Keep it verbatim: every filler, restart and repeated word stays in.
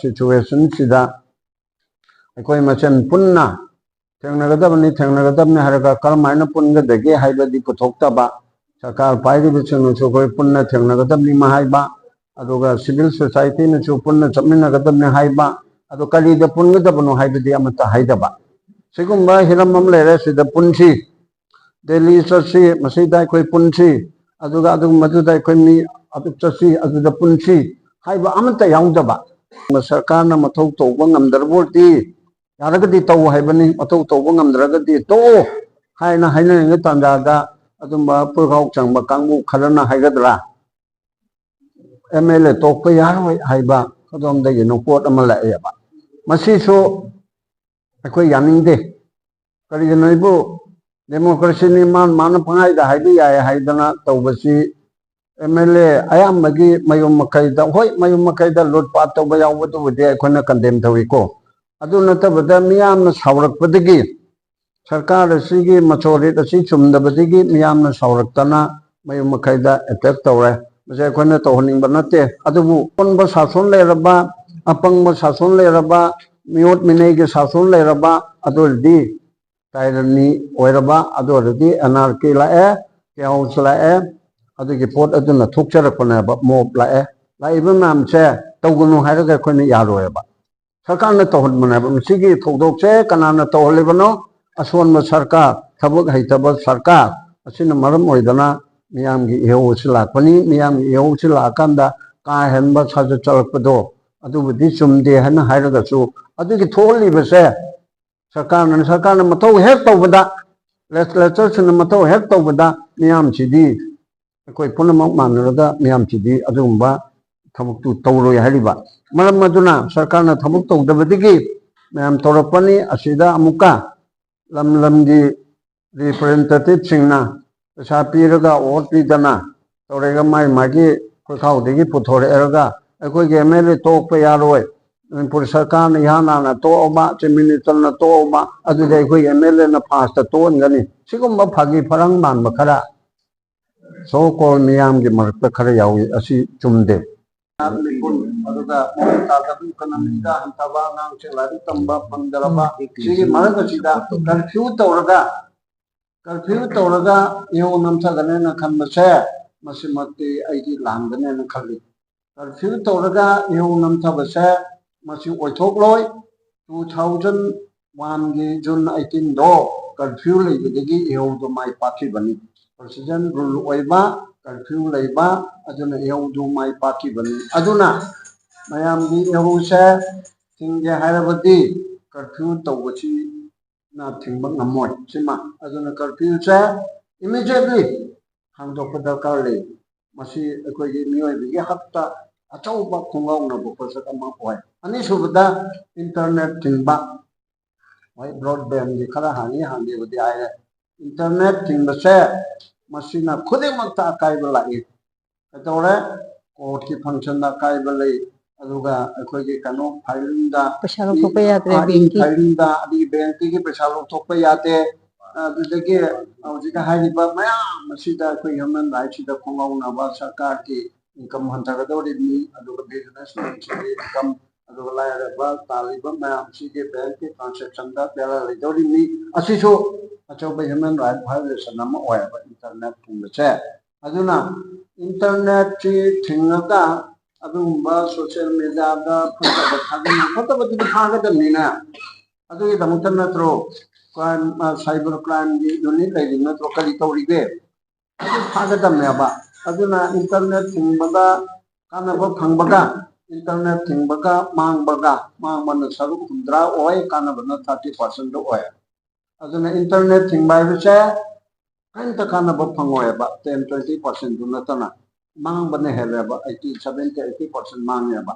ꯁꯤꯆꯨꯋꯦꯁꯟꯁꯤꯗ ꯑꯩꯈꯣꯏ ꯃꯁꯦꯟ ꯄꯨꯟꯅ ꯊꯦꯡꯅꯒꯗꯕꯅꯤ, ꯊꯦꯡꯅꯒꯗꯕꯅꯤ ꯍꯥꯏꯔꯒ ꯀꯔꯝꯍꯥꯏꯅ ꯄꯨꯟꯒꯗꯒꯦ ꯍꯥꯏꯕꯗꯤ ꯄꯨꯊꯣꯛꯇꯕ, ꯁꯔꯀꯥꯔ ꯄꯥꯏꯔꯤꯕꯁꯤꯡꯅꯁꯨ ꯑꯩꯈꯣꯏ ꯄꯨꯟꯅ ꯊꯦꯡꯅꯒꯗꯕꯅꯤ ꯍꯥꯏꯕ, ꯑꯗꯨꯒ ꯁꯤꯚꯤꯜ ꯁꯣꯁꯥꯏꯇꯤꯅꯁꯨ ꯄꯨꯟꯅ ꯆꯠꯃꯤꯟꯅꯒꯗꯕꯅꯤ ꯍꯥꯏꯕ, ꯑꯗꯨ ꯀꯔꯤꯗ ꯄꯨꯟꯒꯗꯕꯅꯣ ꯍꯥꯏꯕꯗꯤ ꯑꯃꯠꯇ ꯍꯥꯏꯗꯕ꯫ ꯁꯤꯒꯨꯝꯕ ꯍꯤꯔꯝ ꯑꯃ ꯂꯩꯔꯦ, ꯁꯤꯗ ꯄꯨꯟꯁꯤ, ꯗꯦꯜꯂꯤ ꯆꯠꯁꯤ, ꯃꯁꯤꯗ ꯑꯩꯈꯣꯏ ꯄꯨꯟꯁꯤ, ꯑꯗꯨꯒ ꯑꯗꯨꯒꯨꯝꯕꯗꯨꯗ ꯑꯩꯈꯣꯏ ꯃꯤ ꯑꯗꯨ ꯆꯠꯁꯤ, ꯑꯗꯨꯗ ꯄꯨꯟꯁꯤ ꯍꯥꯏꯕ ꯑꯃꯠꯇ ꯌꯥꯎꯗꯕ꯫ ꯁꯔꯀꯥꯔꯅ ꯃꯊꯧ ꯇꯧꯕ ꯉꯝꯗ꯭ꯔꯕ ꯑꯣꯏꯔꯗꯤ ꯌꯥꯔꯒꯗꯤ ꯇꯧ ꯍꯥꯏꯕꯅꯤ, ꯃꯊꯧ ꯇꯧꯕ ꯉꯝꯗ꯭ꯔꯒꯗꯤ ꯇꯣꯛꯑꯣ ꯍꯥꯏꯅ ꯍꯥꯏꯅꯔꯤꯉꯩ ꯇꯥꯟꯖꯥꯗ ꯑꯗꯨꯝꯕ ꯄꯨꯜꯒꯥꯎ ꯆꯪꯕ ꯀꯥꯡꯕꯨ ꯈꯔꯅ ꯍꯥꯏꯒꯗ꯭ꯔꯥ, ꯑꯦꯝ ꯑꯦꯜ ꯑꯦ ꯇꯣꯛꯄ ꯌꯥꯔꯣꯏ ꯍꯥꯏꯕ ꯑꯗꯣꯝꯗꯒꯤ ꯅꯣꯡꯄꯣꯠ ꯑꯃ ꯂꯥꯛꯑꯦꯕ꯫ ꯃꯁꯤꯁꯨ ꯑꯩꯈꯣꯏ ꯌꯥꯅꯤꯡꯗꯦ꯫ ꯀꯔꯤꯒꯤꯅꯣ ꯍꯥꯏꯕꯨ ꯗꯦꯃꯣꯀ꯭ꯔꯦꯁꯤꯅꯤ, ꯃꯥꯅ ꯃꯥꯅ ꯄꯪꯍꯥꯏꯗ ꯍꯥꯏꯕ ꯌꯥꯏ ꯍꯥꯏꯗꯅ ꯇꯧꯕꯁꯤ ꯑꯦꯝ ꯑꯦꯜ ꯑꯦ ꯑꯌꯥꯝꯕꯒꯤ ꯃꯌꯨꯝ ꯃꯀꯩꯗ, ꯍꯣꯏ, ꯃꯌꯨꯝ ꯃꯀꯩꯗ ꯂꯨꯠ ꯄꯥꯠ ꯇꯧꯕ ꯌꯥꯎꯕꯗꯨꯕꯨꯗꯤ ꯑꯩꯈꯣꯏꯅ ꯀꯟꯗꯦꯝ ꯇꯧꯏꯀꯣ꯫ ꯑꯗꯨ ꯅꯠꯇꯕꯗ ꯃꯤꯌꯥꯝꯅ ꯁꯥꯎꯔꯛꯄꯗꯒꯤ, ꯁꯔꯀꯥꯔ ꯑꯁꯤꯒꯤ ꯃꯆꯣꯔꯤꯠ ꯑꯁꯤ ꯆꯨꯝꯗꯕꯗꯒꯤ ꯃꯤꯌꯥꯝꯅ ꯁꯥꯎꯔꯛꯇꯅ ꯃꯌꯨꯝ ꯃꯀꯩꯗ ꯑꯦꯇꯦꯛ ꯇꯧꯔꯦ꯫ ꯃꯁꯤ ꯑꯩꯈꯣꯏꯅ ꯇꯧꯍꯟꯅꯤꯡꯕ ꯅꯠꯇꯦ꯫ ꯑꯗꯨꯕꯨ ꯑꯄꯪꯕ ꯁꯥꯁꯣꯟ ꯂꯩꯔꯕ, ꯑꯄꯪꯕ ꯁꯥꯁꯣꯟ ꯂꯩꯔꯕ, ꯃꯤꯑꯣꯠ ꯃꯤꯅꯩꯒꯤ ꯁꯥꯁꯣꯟ ꯂꯩꯔꯕ, ꯑꯗꯨ ꯑꯣꯏꯔꯗꯤ ꯇꯥꯏꯔꯅꯤ ꯑꯣꯏꯔꯕ, ꯑꯗꯨ ꯑꯣꯏꯔꯗꯤ ꯑꯦꯟ ꯑꯥꯔ ꯀꯦ ꯂꯥꯛꯑꯦ, ꯀꯦ ꯑꯣꯁ ꯂꯥꯛꯑꯦ, ꯑꯗꯨꯒꯤ ꯄꯣꯠ ꯑꯗꯨꯅ ꯊꯣꯛꯆꯔꯛꯄꯅꯦꯕ, ꯃꯣꯞ ꯂꯥꯛꯑꯦ꯫ ꯂꯥꯛꯏꯕ ꯃꯌꯥꯝꯁꯦ ꯇꯧꯒꯅꯨ ꯍꯥꯏꯔꯒ ꯑꯩꯈꯣꯏꯅ ꯌꯥꯔꯣꯏꯕ꯫ ꯁꯔꯀꯥꯔꯅ ꯇꯧꯍꯟꯕꯅꯦꯕ꯫ ꯃꯁꯤꯒꯤ ꯊꯧꯗꯣꯛꯁꯦ ꯀꯅꯥꯅ ꯇꯧꯍꯜꯂꯤꯕꯅꯣ? ꯑꯁꯣꯟꯕ ꯁꯔꯀꯥꯔ, ꯊꯕꯛ ꯍꯩꯇꯕ ꯁꯔꯀꯥꯔ ꯑꯁꯤꯅ ꯃꯔꯝ ꯑꯣꯏꯗꯅ ꯃꯤꯌꯥꯝꯒꯤ ꯏꯍꯧ ꯑꯁꯤ ꯂꯥꯛꯄꯅꯤ꯫ ꯃꯤꯌꯥꯝꯒꯤ ꯏꯍꯧ ꯑꯁꯤ ꯂꯥꯛꯑꯀꯥꯟꯗ ꯀꯥ ꯍꯦꯟꯕ ꯁꯥꯖꯠ ꯆꯠꯂꯛꯄꯗꯣ ꯑꯗꯨꯕꯨꯗꯤ ꯆꯨꯝꯗꯦ ꯍꯥꯏꯅ ꯍꯥꯏꯔꯒꯁꯨ, ꯑꯗꯨꯒꯤ ꯊꯣꯛꯍꯜꯂꯤꯕꯁꯦ ꯁꯔꯀꯥꯔꯅ, ꯁꯔꯀꯥꯔꯅ ꯃꯊꯧ ꯍꯦꯛ ꯇꯧꯕꯗ, ꯂꯦꯖꯤꯁꯂꯦꯆꯔꯁꯤꯡꯅ ꯃꯊꯧ ꯍꯦꯛ ꯇꯧꯕꯗ ꯃꯤꯌꯥꯝꯁꯤꯗꯤ, ꯑꯩꯈꯣꯏ ꯄꯨꯝꯅꯃꯛ ꯃꯥꯟꯅꯔꯒ ꯃꯤꯌꯥꯝꯁꯤꯗꯤ ꯑꯗꯨꯒꯨꯝꯕ ꯊꯕꯛꯇꯨ ꯇꯧꯔꯣꯏ ꯍꯥꯏꯔꯤꯕ꯫ ꯃꯔꯝ ꯑꯗꯨꯅ ꯁꯔꯀꯥꯔꯅ ꯊꯕꯛ ꯇꯧꯗꯕꯗꯒꯤ ꯃꯌꯥꯝ ꯇꯧꯔꯛꯄꯅꯤ꯫ ꯑꯁꯤꯗ ꯑꯃꯨꯛꯀ ꯂꯝ ꯂꯝꯒꯤ ꯔꯤꯄ꯭ꯔꯖꯦꯟꯇꯦꯇꯤꯚꯁꯤꯡꯅ ꯄꯩꯁꯥ ꯄꯤꯔꯒ, ꯚꯣꯠ ꯄꯤꯗꯅ ꯇꯧꯔꯒ, ꯃꯥꯏ ꯃꯥꯒꯤ ꯈꯨꯠꯈꯥꯎꯗꯒꯤ ꯄꯨꯊꯣꯔꯛꯑꯒ, ꯑꯩꯈꯣꯏꯒꯤ ꯑꯦꯝ ꯑꯦꯜ ꯑꯦ ꯇꯣꯛꯄ ꯌꯥꯔꯣꯏ, ꯃꯅꯤꯄꯨꯔ ꯁꯔꯀꯥꯔꯅ ꯏꯍꯥꯟ ꯍꯥꯟꯅ ꯇꯣꯛꯑꯕ, ꯆꯤꯐ ꯃꯤꯅꯤꯁꯇꯔꯅ ꯇꯣꯛꯑꯕ, ꯑꯗꯨꯗꯤ ꯑꯩꯈꯣꯏꯒꯤ ꯑꯦꯝ ꯑꯦꯜ ꯑꯦꯅ ꯐꯥꯔꯁꯇ ꯇꯣꯛꯍꯟꯒꯅꯤ꯫ ꯁꯤꯒꯨꯝꯕ ꯐꯥꯒꯤ ꯐꯔꯥꯡ ꯃꯥꯟꯕ ꯈꯔ, ꯁꯣ ꯀꯣꯜ ꯃꯤꯌꯥꯝꯒꯤ ꯃꯔꯛꯇ ꯈꯔ ꯌꯥꯎꯏ, ꯑꯁꯤ ꯆꯨꯝꯗꯦ꯫ ꯃꯤꯄꯨꯝ ꯑꯗꯨꯒ ꯃꯑꯣꯡ ꯇꯥꯗꯕ ꯏꯀꯣꯅꯣꯃꯤꯗ ꯍꯟꯊꯕ, ꯑꯉꯥꯡꯁꯤꯡ ꯂꯥꯏꯔꯤꯛ ꯇꯝꯕ ꯐꯪꯗꯔꯕ, ꯁꯤꯒꯤ ꯃꯔꯝ ꯑꯁꯤꯗ ꯀꯔꯐ꯭ꯌꯨ ꯇꯧꯔꯒ ꯀꯔꯐ꯭ꯌꯨ ꯇꯧꯔꯒ ꯏꯍꯧ ꯅꯝꯊꯒꯅꯦꯅ ꯈꯟꯕꯁꯦ ꯃꯁꯤꯃꯛꯇꯤ ꯑꯩꯗꯤ ꯂꯥꯟꯒꯅꯦꯅ ꯈꯜꯂꯤ꯫ ꯀꯔꯐ꯭ꯌꯨ ꯇꯧꯔꯒ ꯏꯍꯧ ꯅꯝꯊꯕꯁꯦ ꯃꯁꯤ ꯑꯣꯏꯊꯣꯛꯂꯣꯏ꯫ Two thousand one ꯒꯤ June eighteen ꯗꯣ ꯀꯔꯐ꯭ꯌꯨ ꯂꯩꯕꯗꯒꯤ ꯏꯍꯧꯗꯣ ꯃꯥꯏ ꯄꯥꯛꯈꯤꯕꯅꯤ꯫ President rule ꯑꯣꯏꯕ, ꯀꯔꯐ꯭ꯌꯨ ꯂꯩꯕ, ꯑꯗꯨꯅ ꯏꯍꯧꯗꯨ ꯃꯥꯏ ꯄꯥꯛꯈꯤꯕꯅꯤ꯫ ꯑꯗꯨꯅ ꯃꯌꯥꯝꯒꯤ ꯏꯍꯧꯁꯦ ꯊꯤꯡꯒꯦ ꯍꯥꯏꯔꯕꯗꯤ ꯀꯔꯐ꯭ꯌꯨ ꯇꯧꯕꯁꯤꯅ ꯊꯤꯡꯕ ꯉꯝꯃꯣꯏ꯫ ꯁꯤꯃ ꯑꯗꯨꯅ ꯀꯔꯐ꯭ꯌꯨꯁꯦ immediately ꯍꯥꯡꯗꯣꯛꯄ ꯗꯔꯀꯥꯔ ꯂꯩ꯫ ꯃꯁꯤ ꯑꯩꯈꯣꯏꯒꯤ ꯃꯤꯑꯣꯏꯕꯒꯤ ꯍꯛꯇ ꯑꯆꯧꯕ ꯈꯣꯡꯒꯥꯎꯅꯕ ꯄꯣꯠꯁꯛ ꯑꯃ ꯑꯣꯏ꯫ ꯑꯅꯤꯁꯨꯕꯗ, internet ꯊꯤꯡꯕ꯫ ꯍꯣꯏ, broadband ꯗꯤ ꯈꯔ ꯍꯥꯡꯉꯤ, ꯍꯥꯡꯗꯦꯕꯨꯗꯤ ꯍꯥꯏꯔꯦ꯫ Internet ꯊꯤꯡꯕꯁꯦ ꯃꯁꯤꯅ ꯈꯨꯗꯤꯡꯃꯛꯇ ꯑꯀꯥꯏꯕ ꯂꯥꯛꯏ꯫ ꯀꯩꯗꯧꯔꯦ? Court ꯀꯤ function ꯗ ꯑꯀꯥꯏꯕ ꯂꯩ, ꯑꯗꯨꯒ ꯑꯩꯈꯣꯏꯒꯤ ꯀꯩꯅꯣ filing ꯗ, ꯄꯩꯁꯥ ꯂꯧꯊꯣꯛꯄ ꯌꯥꯗ꯭ꯔꯦ, ꯑꯥ, bank ꯀꯤ꯫ Filing ꯗ ꯑꯗꯒꯤ bank ꯇꯒꯤ ꯄꯩꯁꯥ ꯂꯧꯊꯣꯛꯄ ꯌꯥꯗꯦ꯫ ꯑꯗꯨꯗꯒꯤ ꯍꯧꯖꯤꯛ ꯍꯥꯏꯔꯤꯕ ꯃꯌꯥꯝ ꯑꯁꯤꯗ ꯑꯩꯈꯣꯏ human rights ꯁꯤꯗ ꯈꯣꯡꯒꯥꯎꯅꯕ, ꯁꯔꯀꯥꯔꯒꯤ income ꯍꯟꯊꯒꯗꯧꯔꯤꯕꯅꯤ, ꯑꯗꯨꯒ businessman ꯁꯤꯡꯒꯤ income, ꯑꯗꯨꯒ ꯂꯥꯏꯔꯕ ꯇꯥꯜꯂꯤꯕ ꯃꯌꯥꯝꯁꯤꯒꯤ bank ꯀꯤ transaction ꯗ ꯕꯦꯔꯥ ꯂꯩꯗꯧꯔꯤꯕꯅꯤ꯫ ꯑꯁꯤꯁꯨ ꯑꯆꯧꯕ human right violation ꯑꯃ ꯑꯣꯏꯌꯦꯕ internet ꯊꯤꯡꯕꯁꯦ꯫ ꯑꯗꯨꯅ internet ꯁꯤ ꯊꯤꯡꯉꯒ ꯑꯗꯨꯒꯨꯝꯕ social media ꯗ ꯐꯠꯇꯕ ꯊꯥꯒꯠꯅ ꯈꯣꯠꯇꯕꯗꯨꯗꯤ ꯐꯥꯒꯗꯕꯅꯤꯅ, ꯑꯗꯨꯒꯤꯗꯃꯛꯇ ꯅꯠꯇ꯭ꯔꯣ crime, ꯑ, cyber crime ꯒꯤ unit ꯂꯩꯔꯤ ꯅꯠꯇ꯭ꯔꯣ? ꯀꯔꯤ ꯇꯧꯔꯤꯒꯦ? ꯑꯗꯨ ꯐꯥꯒꯗꯕꯅꯦꯕ꯫ ꯑꯗꯨꯅ internet ꯊꯤꯡꯕꯗ ꯀꯥꯟꯅꯕ ꯐꯪꯕꯒ internet ꯊꯤꯡꯕꯒ ꯃꯥꯡꯕꯒ, ꯃꯥꯡꯕꯅ ꯁꯔꯨꯛ ꯍꯨꯝꯗ꯭ꯔꯥ ꯑꯣꯏ, ꯀꯥꯟꯅꯕꯅ thirty percent ꯑꯣꯏ꯫ ꯑꯗꯨꯅ internet ꯊꯤꯡꯕ ꯍꯥꯏꯕꯁꯦ ꯀꯔꯤꯝꯇ ꯀꯥꯟꯅꯕ ꯐꯪꯉꯣꯏꯕ, ten twenty percent ꯗꯨ ꯅꯠꯇꯅ꯫ ꯃꯥꯡꯕꯅ ꯍꯦꯜꯂꯦꯕ, eighty, seventy, eighty percent ꯃꯥꯡꯉꯦꯕ꯫